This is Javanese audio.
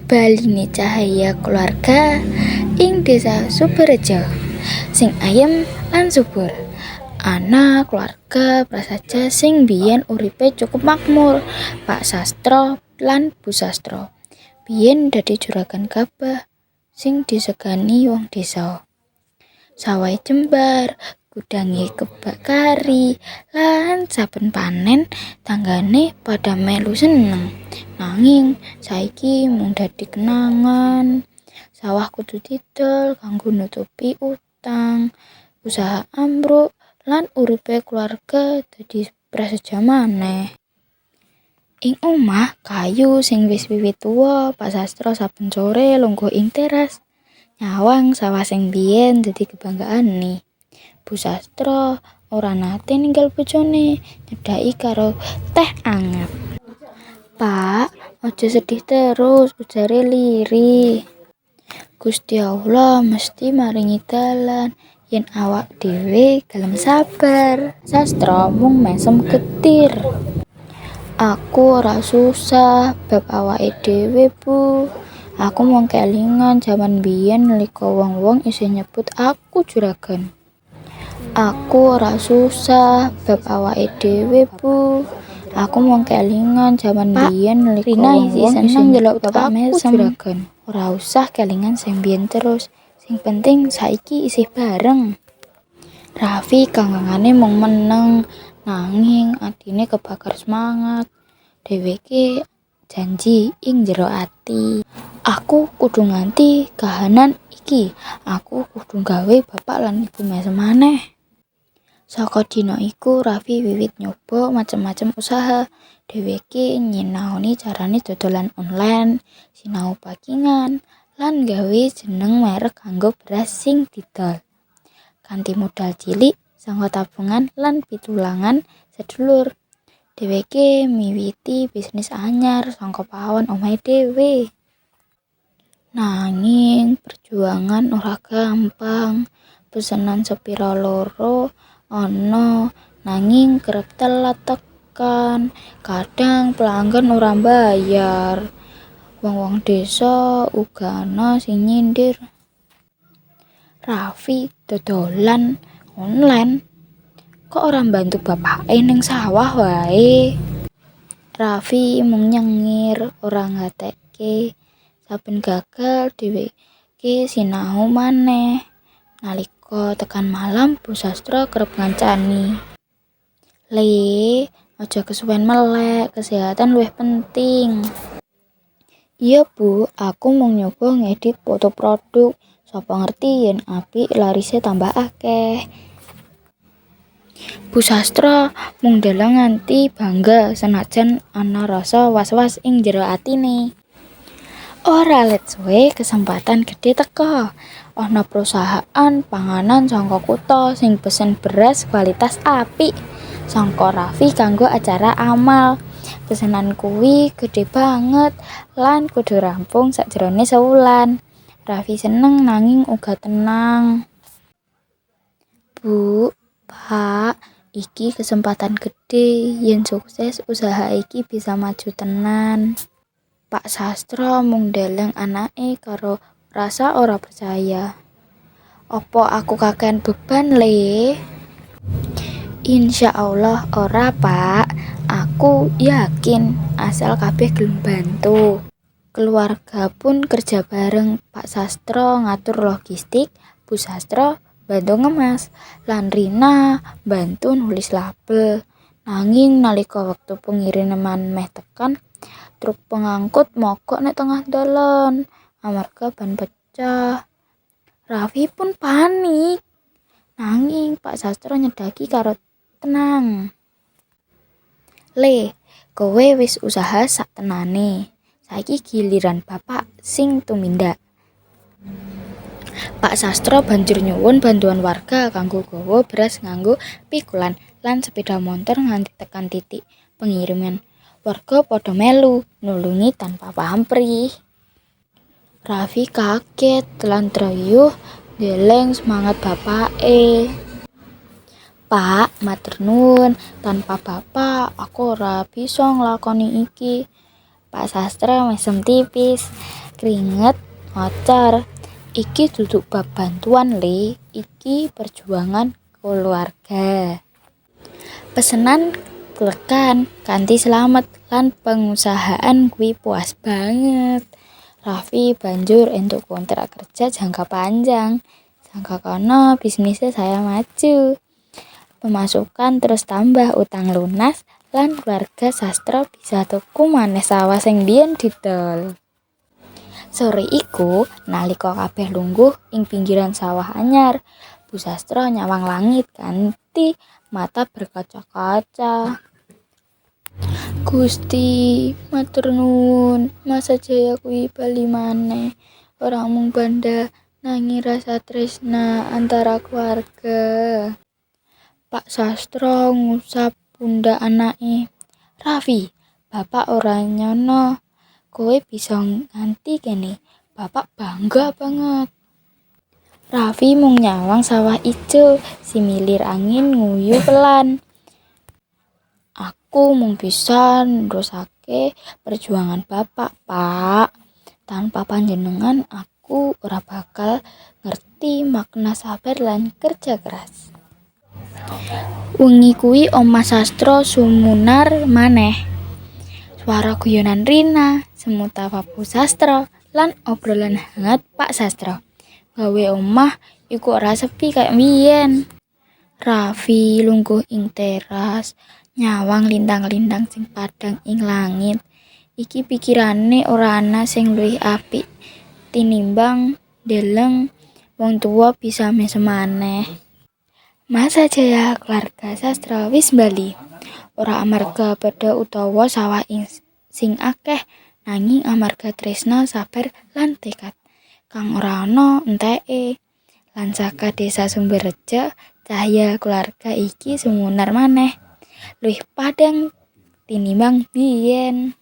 Baline cahaya keluarga ing desa Suberejo sing ayem lan subur. Ana keluarga prasaja sing biyen uripe cukup makmur, Pak Sastro lan Bu Sastro. Biyen dadi juragan gabah sing disegani wong desa. Sawahe jembar, gudange kebak kari, lan saben panen tanggane padha melu seneng. Nanging saiki mung dadi kenangan. Sawah kudu didol kanggo nutupi utang, usaha ambruk, lan uripe keluarga dadi prasaja maneh. Ing omah kayu sing wis wiwit tuwa, Pak Sastro saben sore lungguh ing teras, nyawang sawah sing biyen dadi kebanggaane. Bu Sastro ora nate ninggal bojone, nyedhaki karo teh anget. "Pak, aja sedih terus," ujare lirih. "Gusti Allah mesti maringi dalan yen awak dhewe gelem sabar." Sastro mung mesem getir. "Aku ora susah bab awake dhewe, Bu. Aku mung kelingan jaman biyen nalika wong-wong isih nyebut aku juragan." "Aku ora susah bab awake dhewe, Bu. Aku mung kelingan jaman biyen nalika Rina isih wong-wong isih seneng ndelok nyebut bapak aku mesem. juragan." "Ora usah kelingan sing biyen terus, sing penting saiki isih bareng." Raffi kangangane mung meneng, nanging atine kebakar semangat. Dheweke janji ing jero ati, "Aku kudu nganti kahanan iki. Aku kudu gawe bapak lan ibu mesem maneh." Saka dina iku Raffi wiwit nyoba macem-macem usaha. Dheweke nyinaoni carane dodolan online, sinau packingan, lan gawe jeneng merek kanggo beras sing didol. Kanthi modal cilik saka tabungan lan pitulungan sedulur, dheweke miwiti bisnis anyar saka pawon omahe dhewe. Nanging perjuangan ora gampang. Pesenan sepira loro ana, nanging kerep telat tekan. Kadang pelanggan ora mbayar. Wong-wong desa uga ana sing nyindir. "Raffi dodolan online, kok ora mbantu bapake ning sawah wae?" Raffi mung nyengir, ora nggatekke. Saben gagal dheweke sinau maneh. Nalika tekan malam, Bu Sastro kerep ngancani. "Le, aja kesuwen melek, kesehatan luwih penting." "Iya, Bu, aku mung nyoba ngedit foto produk. Sapa ngerti yen apik larise tambah akeh." Bu Sastro mung ndeleng nganti bangga senajan ana rasa was-was ing jero atine. Ora let suwe kesempatan gedhe teka. Ana perusahaan panganan saka kutha sing pesen beras kualitas apik saka Raffi kanggo acara amal. Pesenan kuwi gedhe banget lan kudu rampung sakjerone sewulan. Raffi seneng nanging uga tenang. "Bu, Pak, iki kesempatan gedhe. Yen sukses, usaha iki bisa maju tenan." Pak Sastro mung ndeleng anake karo rasa ora percaya. "Apa aku kakehan beban, Le?" "Insyaallah ora, Pak. Aku yakin asal kabeh gelem bantu." Keluarga pun kerja bareng. Pak Sastro ngatur logistik, Bu Sastro bantu ngemas, lan Rina bantu nulis label. Nanging nalika wektu pengiriman meh tekan, truk pengangkut mogok nek tengah dalan amarga ban pecah. Raffi pun panik. Nanging Pak Sastro nyedhaki karo tenang. "Le, kowe wis usaha sak tenane. Saiki giliran bapak sing tumindak." Pak Sastro banjur nyuwun bantuan warga kanggo gawa beras nganggo pikulan lan sepeda motor nganti tekan titik pengiriman. Warga padha melu nulungi tanpa pamrih. Raffi kaget lan treyuh ndeleng semangat bapake. "Pak, matur nuwun. Tanpa bapak aku ora bisa nglakoni iki." Pak Sastro mesem tipis. Kringet ngocor. Iki duduk bab bantuan, Le, iki perjuangan keluarga. Pesenan tekan kanthi slamet lan pengusahaan kuwi puas banget. Raffi banjur entuk kontrak kerja jangka panjang. Saka kono bisnisnya saya maju. Pemasukan terus tambah, utang lunas, lan keluarga Sastro bisa tuku maneh sawah sing biyen didol. Sore iku, nalika kabeh lungguh ing pinggiran sawah anyar, Bu Sastro nyawang langit kanthi mata berkaca-kaca. "Gusti, matur nuwun, masa jaya kuwi bali maneh. Ora mung banda, nanging rasa tresna antara keluarga." Pak Sastro ngusap pundak anake. "Raffi, Bapak ora nyana kowe bisa nganti kene. Bapak bangga banget." Raffi mung nyawang sawah ijo, semilir angin nguyu pelan. "Aku mung bisa nerusake perjuangan Bapak, Pak. Tanpa panjenengan, aku ora bakal ngerti makna sabar lan kerja keras." Wengi kuwi omah Sastro sumunar maneh. Swara guyonan Rina, semu tawa Bu Sastro, lan obrolan hangat Pak Sastro gawe omah iku ora sepi kaya mbiyen. Raffi lungguh ing teras, nyawang lintang-lintang sing padhang ing langit. Iki pikirane ora ana sing luwih apik tinimbang ndeleng wong tuwa bisa mesem maneh. Masa jaya keluarga Sastro wis bali. Ora amarga banda utawa sawah sing akeh, nanging amarga tresna, sabar, lan tekad kang ora ana enteke. Lan saka Desa Sumberreja, cahya keluarga iki sumunar maneh, luwih padhang tinimbang biyen.